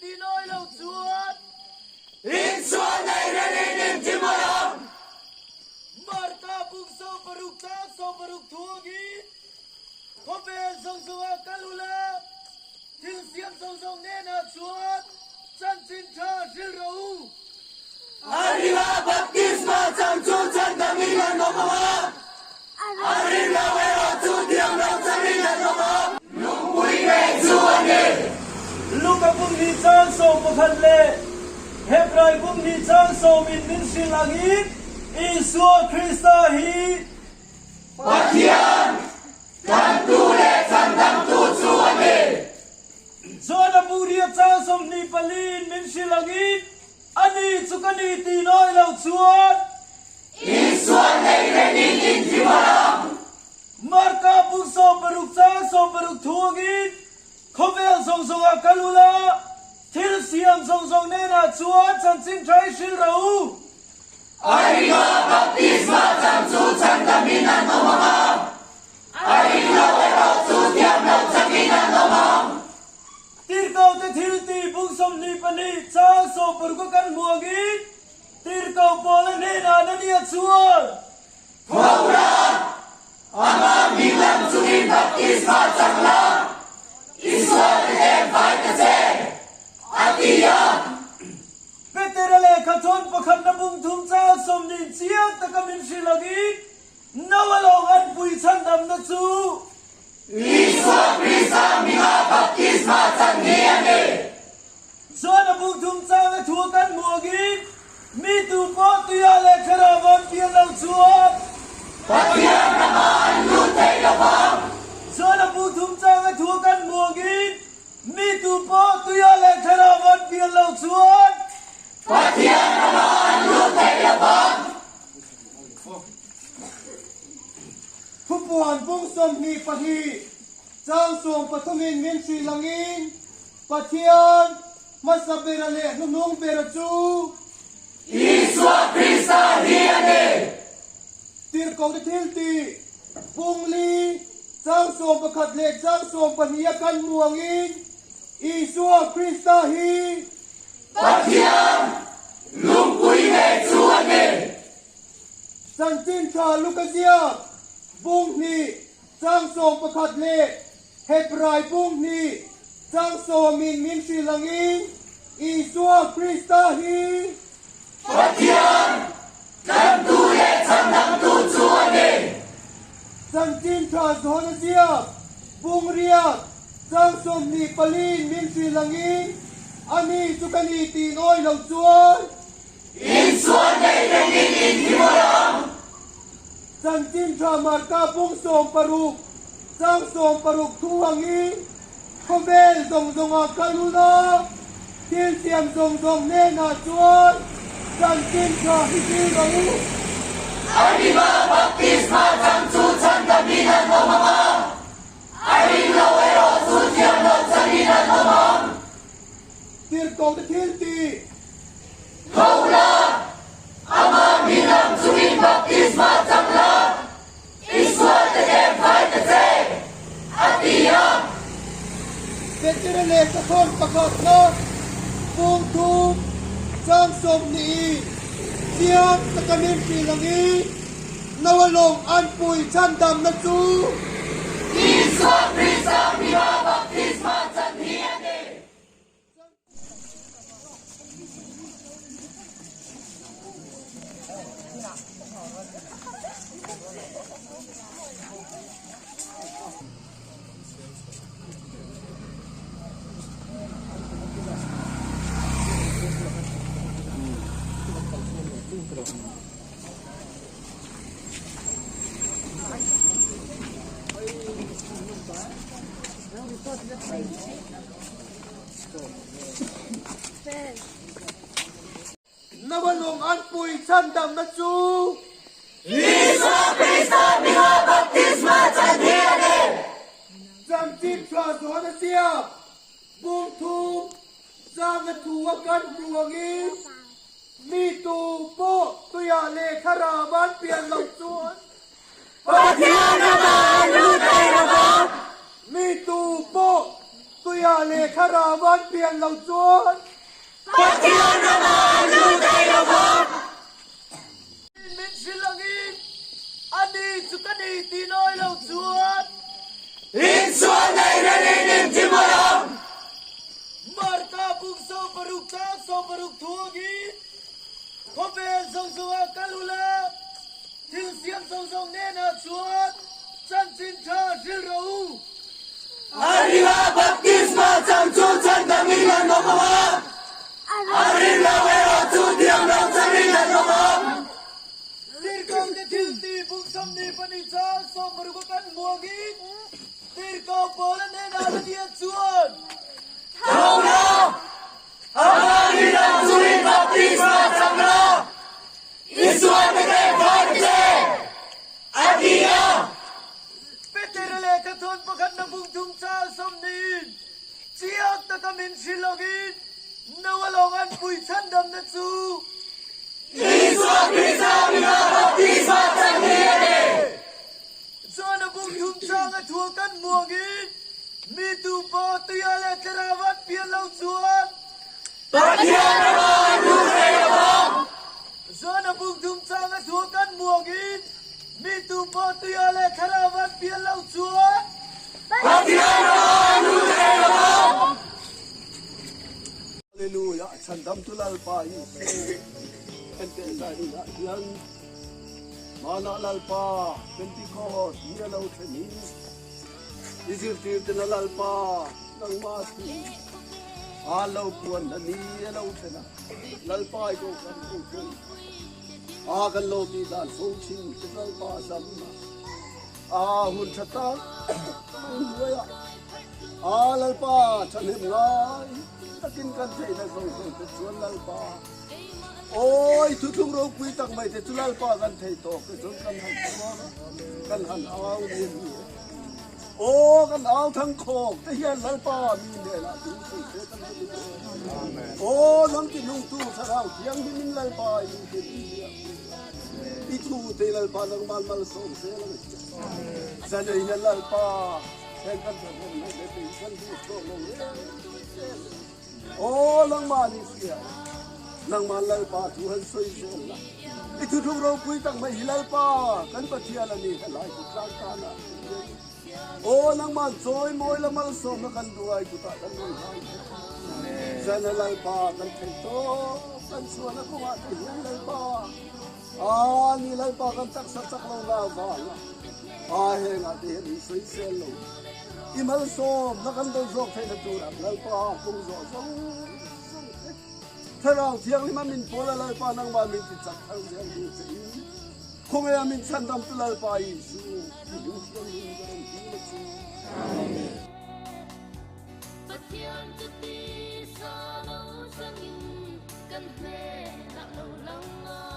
ti nawi lo chuan. Insual nei rengin in thi mai ang. Marka bung 60 chang 60 thuangin khawvel zawng zawngah kal ula, thil siam zawng zawng hnenah chuan chanchin tha hrilh rawh u. A ringa baptisma chang chu chhandangin an awm ang a, a rin lo erawh chu thiam lo changin an awm ang. Lungpui ngei chu a ni. Luka bung hnih chang 11 leh Hebrai bung hnih chang sawm in min hrilh angin Isua Krista hi Pathian, Tlantu leh Chhandamtu chu a ni. John-a bu riat chang 24 in min hrilh angin Ani chu ka ni tih nawi lo chuan. Isua nei rengin in thi mai ang. Marka bung 60 chang 60 thuangin khawvel zawng zawngah kal ula, thil siam zawng zawng nenah chuan chanchin tha i hrilh rawh u. A ringa baptisma chang chu chhandamin an awm ang a, a ring lo erawh chu thiam lo changin an awm ang. Tirhkohte thiltih bung 22 chang 60 a kan hmu angin Tirhkoh Paula hnenah Anania chuan, Tho la, amah hming lam chungin baptisma chang la, Isuate tlem fai ta che, a ti a. Petera lehkha thawn pakhatna bung thum chang 20 chiang taka min hrilh angin Noa lawng an pui chhandamna chu Isua Krista hminga baptisma chan hi a ni. Chuan a bung thum chang a thu a kan hmuh angin mi tu pawh tuiah leh thlarau an pian lo chuan Pathian ramah an lut thei lo vang. Chuan a bung thum chang a thu a kan hmuh angin mi tu pawh tuiah leh thlarau an pian lo chuan Pathian ramah an lut thei lo vang. Thupuan bung 22 chang 13 in min hrilh angin Pathian hmasa bera leh hnuhnung bera chu Isua Krista hi a ni. Tirhkohte thiltih bung li chang 11 leh chang 12 a kan hmu angin Isua Krista hi Pathian lungpui ngei chu a ni. Chanchin tha Luka ziak bung hnih chang 11 leh Hebrai bung hnih chang 10 in min hrilh angin Isua Krista hi Pathian Tlantu leh Chhandamtu chu a ni. Chanchin tha Johana ziak bung riat chang 24 in min hrilh angin ani chu ka ni tih nawi lo chuan Insual nei rengin in thi mai ang. Chanchin tha Marka bung 60 chang 60 thu angin khawvel zawng zawngah kal ula, thil siam zawng zawng hnenah chuan chanchin tha hi hrilh rawh u. A ringa baptisma chang chu chhandamin an awm ang a, a ring lo erawh chu thiam lo changin an awm ang. Tirhkohte thiltih. Tho la, amah hming lam chungin baptisma chang la, Isuate tlem fai ta che, a ti a. Petera lehkha thawn pakhatna bung thum chang 20 in chiang taka min hrilh angin Noa lawng an pui chhandamna chu Isua Krista hminga baptisma chan hi a ni. Noa lawng an pui chhandamna chu Isua Krista hminga baptisma chan hi a ni. Chanchin tha zawn a siam bung thum changa thu a kan hmu angin mi tu pawh tuiah leh thlarau an pian loh chuan Pathian ramah an lut thei lo vang. Mi tu pawh tuiah Tuiah leh Thlarau an pian lo chuan. Pathian ramah an lut thei lo vang. Min hrilh angin a ni chu ka ni tih nawi lo chuan. Insual nei rengin in thi mai ang. Marka bung 60 chang 60 thu angin khawvel zawng zawngah kal ula, thil siam zawng zawng hnenah chuan chanchin tha hrilh rawh u. A ringa baptisma chang chu chhandangin an awm ang a, a rin lo erawh chu thiam lo changin an awm ang. Tirhkohte thil tih bung 22 chang 60 a kan hmu angin Tirhkoh Paula hnenah la nia chuan. Tho la, amah rin ang chuin baptisma chang la, Isua te kehfai che, a ti a. Petera lehkha thawn pakhatna bung thum chang 20 in chiang taka min hrilh lovin Noa lawng an pui chhandamna chu Isua Krista minga baptisma chang hi a ni. Chuan a bung thum chang a thua kan muangin mi tu pawh tuia leh thlarau an pian lo chuan Pathian rama an lut thei lo vang. Chuan a bung thum chang a thua kan muangin Mi tu pawh tuia leh thlarau an pian lo chuan Pathian ramah an lut thei lo vang. Hallelujah Chhandamtu Lalpa Isu enteh zai hunah hian Manah Lalpa Pentecost ni a lo thlen hi i zirtirten a Lalpa nangmah thu a lo puanna ni a lo thlen a Lalpa i kohhran kohhran A kan lo tih dan fo thin te Lalpa dam a hun tha tak mai hnuai ah a Lalpa thahnem ngai takin kan theihna zawng zawng te chuan Lalpa awi thuthlung ropui tak mai te chu Lalpa kan thei tawk te chuan kan han chhuak a kan han au ni a ni e. Aw kan au thang khawk te hian Lalpa mi hnenah ding thei se kan va duh em. Aw nang ti nungtu Thlarau Thianghlim in Lalpa i min hrilh i hria i thu te Lalpa nangman malsawm zel ang che. Zanei hian Lalpa heng kan thahnem na le te hi kan duh tawh lo em em. Aw nangmah ni hria nangman Lalpa thu han sawi zel la. I thuthlung ropui tak mai hi Lalpa kan Pathian a ni helai kut tlang tanah hian Aw nangmah chawi mawi la malsawmna kan duh ai kutah kan rawn hlang che. Zana Lalpa kan theih tawp kan chhuahna kawngah te hian Lalpa a ni Lalpa kan taksa chak lo na avanga a hengah te hian in sawisel lo i malsawmna kan dawn zawk theihna turah Lalpa kawng zawh zawng zawng te Thlarau Thianghlim a min pawl a Lalpa nangmah min ti chak thar zel ding che in khawngaih a min chhandam tu Lalpa Isu i hming thianghlim ka rawn dil a che. Amen. Pathian chu tisa lo changin kan hnenah lo lang a.